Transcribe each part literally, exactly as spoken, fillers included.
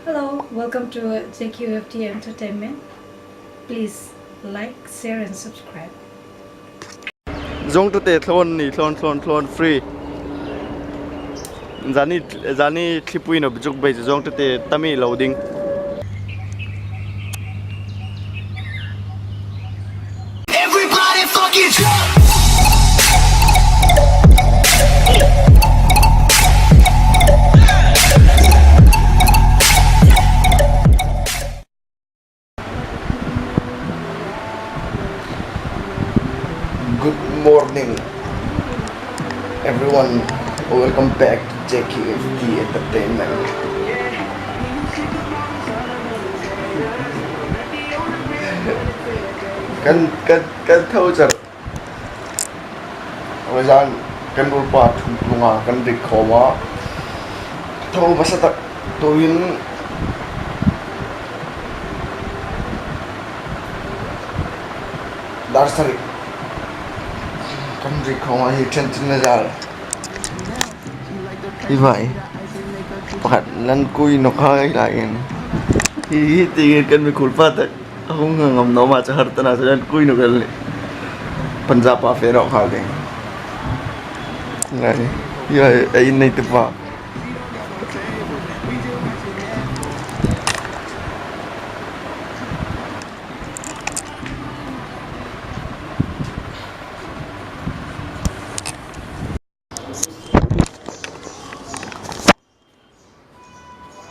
Hello, welcome to J Q F T Entertainment. Please like, share and subscribe. Zawngṭate thlawn ni, thlawn, thlawn, thlawn, free. Zani, zani thlipui no bzuk bei zawngṭate tami lo ding. Everybody fucking jump! Good morning, everyone. Welcome back to J K F T Entertainment. Kan, kan, kan tho char. Ozan kan ruolpa thum tlunga kan rik khawm a. Tho hmasa tak tuhin dar sari kan rik khawm a, hi ṭhenkhat a zal. Hi vai. Pakhat nan kui nawk hai lai in. Hi, hi tieng kan mi kul pa tak. A hung ngam naw ma chu har tana chu an kui nawk el ni. Punjab-a fe rawk hal ding. Ngai. Ia, ei nei te pa.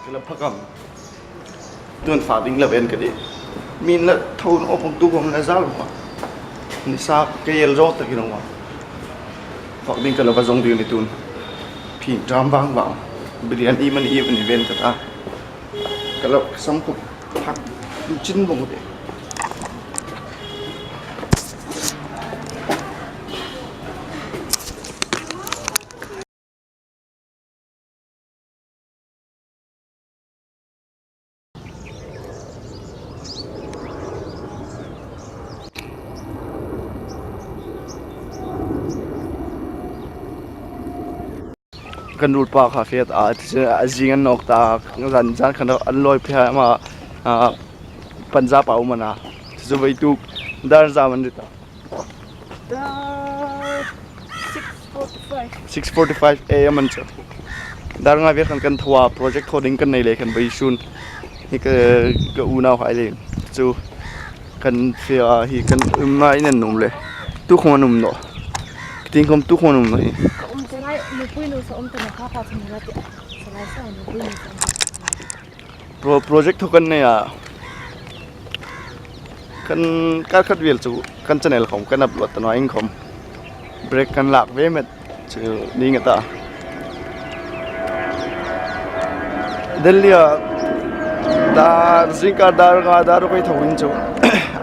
Kala phakam. Tun fa ding la ven ka ti. Min la tho naw pawng tu khawm la zal ma. Nisa ka yel zo ta ki naw ma. Fak ding kala va zong ding ni tun. Phing ṭam vang vang. Biryani man i ni ven ka ta. Kala sam khup phak. Chin bawng te. Kan ruolpa kha fe ta, a zing a nawk ta, zan, zan khan an lawi phe ma, a, Punjab-a um a na. Chu vei tu dar zam an ri ta. Dar six forty-five. Six forty-five A M an chu. Dar nga vel khan kan thaw a, project thaw ding kan nei le khan vawisun. Hi ka, ka unau hai le. Chu kan fe a, hi kan um na in an um le. Tu khawm an um naw. Tieng khawm tu khawm an um naw hi. Ka um chu ngai, nupui nu sa um ta naw kha, pa chun na ti. Sa ngai sa nupui nu sa um ta. Pro-, project thaw kan nei a. Kan kar khat vel chu kan channel khawm kan upload ta naw a, ieng khawm break kan lak ve met chu ni ngei ta. Delhi-a dar, zingkar dar nga dar ruk ei thaw in chu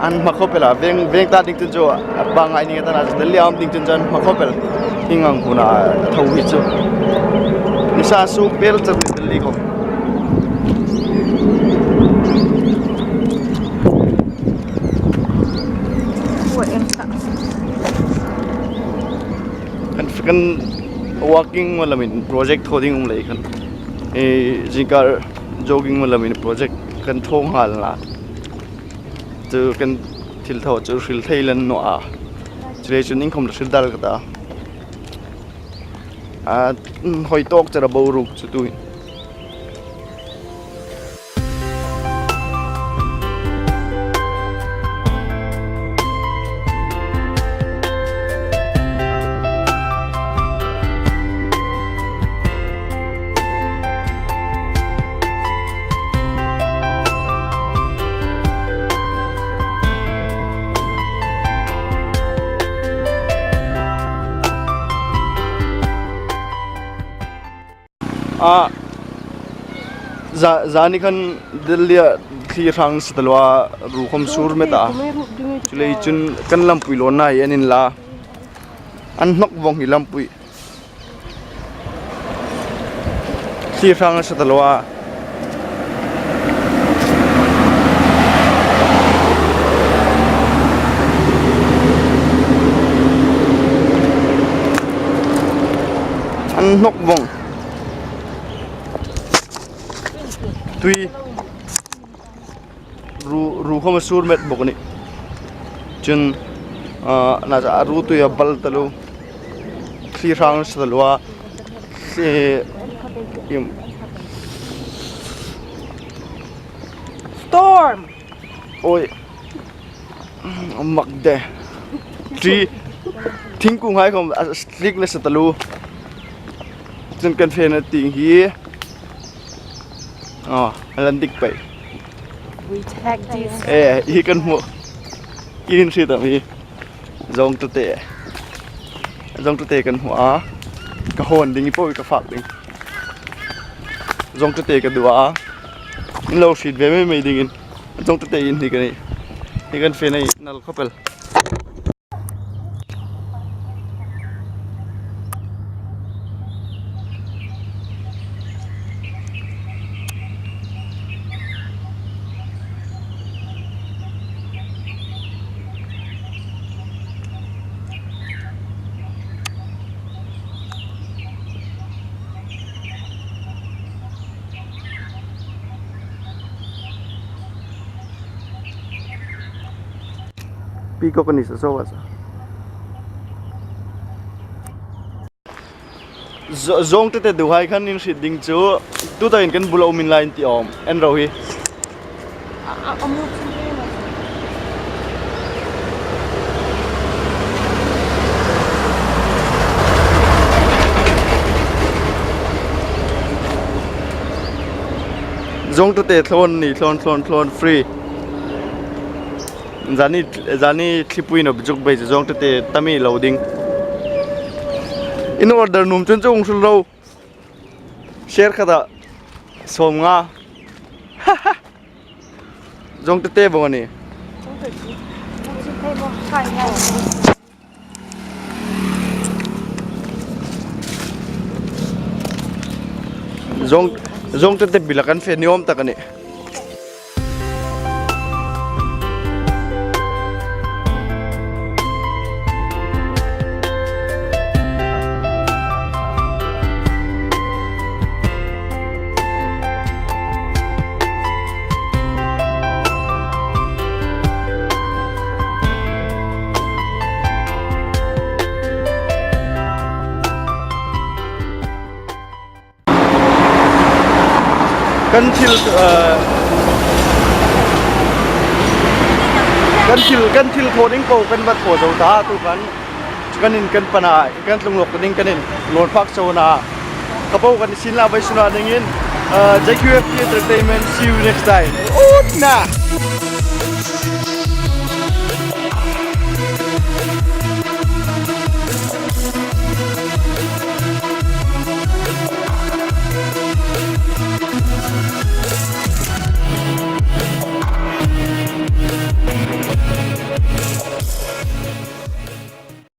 an hma khawp el a, veng, veng ta ding chun chu a pangngai ni ngei ta na, Delhi-a um ding chun chu an hma khawp el. Hieng ang huna thaw hi chu. Nisa suk vel char Delhi khawm. Kan, kan walking hma lamin project thaw ding um lei khan. E, zingkar jogging hma lamin project kan thaw nghal a. Chu kan thil thaw chu hril thei lem naw a. Chuleiin chu ieng khawm la hril dal ka ta. A, hoi tawk char a, boruok chu tuhin. A, za-, zani khan Delhi-a thli hrang sa ta lo a, ruo khawm sur met a. Chuleiin chun kan lampui lawnna hi en inla. An hnawk vawng hi lampui. Thli hrang sa ta lo a. An hnawk vawng. Tui. Ru, ru khawm a sur met bawk a nih. Chun, ah, nasa a ru tui a bal taluo. Thli hrang sa taluo a. Thli, im. Storm. Oi. Mak de. Tree. Thingkunghai khawm a slik nasa taluo. Chun kan fena tieng hi. Ah, a lan dik pei. We take this. Eh, hi kan hmu. Kin si tam hi. Zawngṭate. Zawngṭate kan hmu a. Ka hawn ding i po ka fak ding. Zawngṭate ka duh a. In lo hriet ve mei mei dingin. Zawngṭate in hi ka nih. Hi kan fena hi nal khawp el. Peacock a ni sa so a sa. Zo-, Zawngṭate duhai khan in hriet ding chu, tu takin kan bula um inla in ti awm. En ro hi. Zawngṭate thlawn ni, thlawn, thlawn, thlawn, free. Zani, zani thlipui nawk zuk bei chu Zawngṭate tam i lo ding. In order nuom chun chu hung hril ro. Share khata sawmnga. Zawngṭate vawng a nih. Zawng, Zawngṭate bila kan fe ni awm tak a nih. Kan thil, eh, kan thil, kan thil thaw ding po kan va thaw zo ta tu kan, kan in kan pan a, kan tlung lawk ding kan in lawn phak chau a na. Ka po kan sin la vai suna dingin, eh, J Q F T Entertainment, see you next time. Ut na!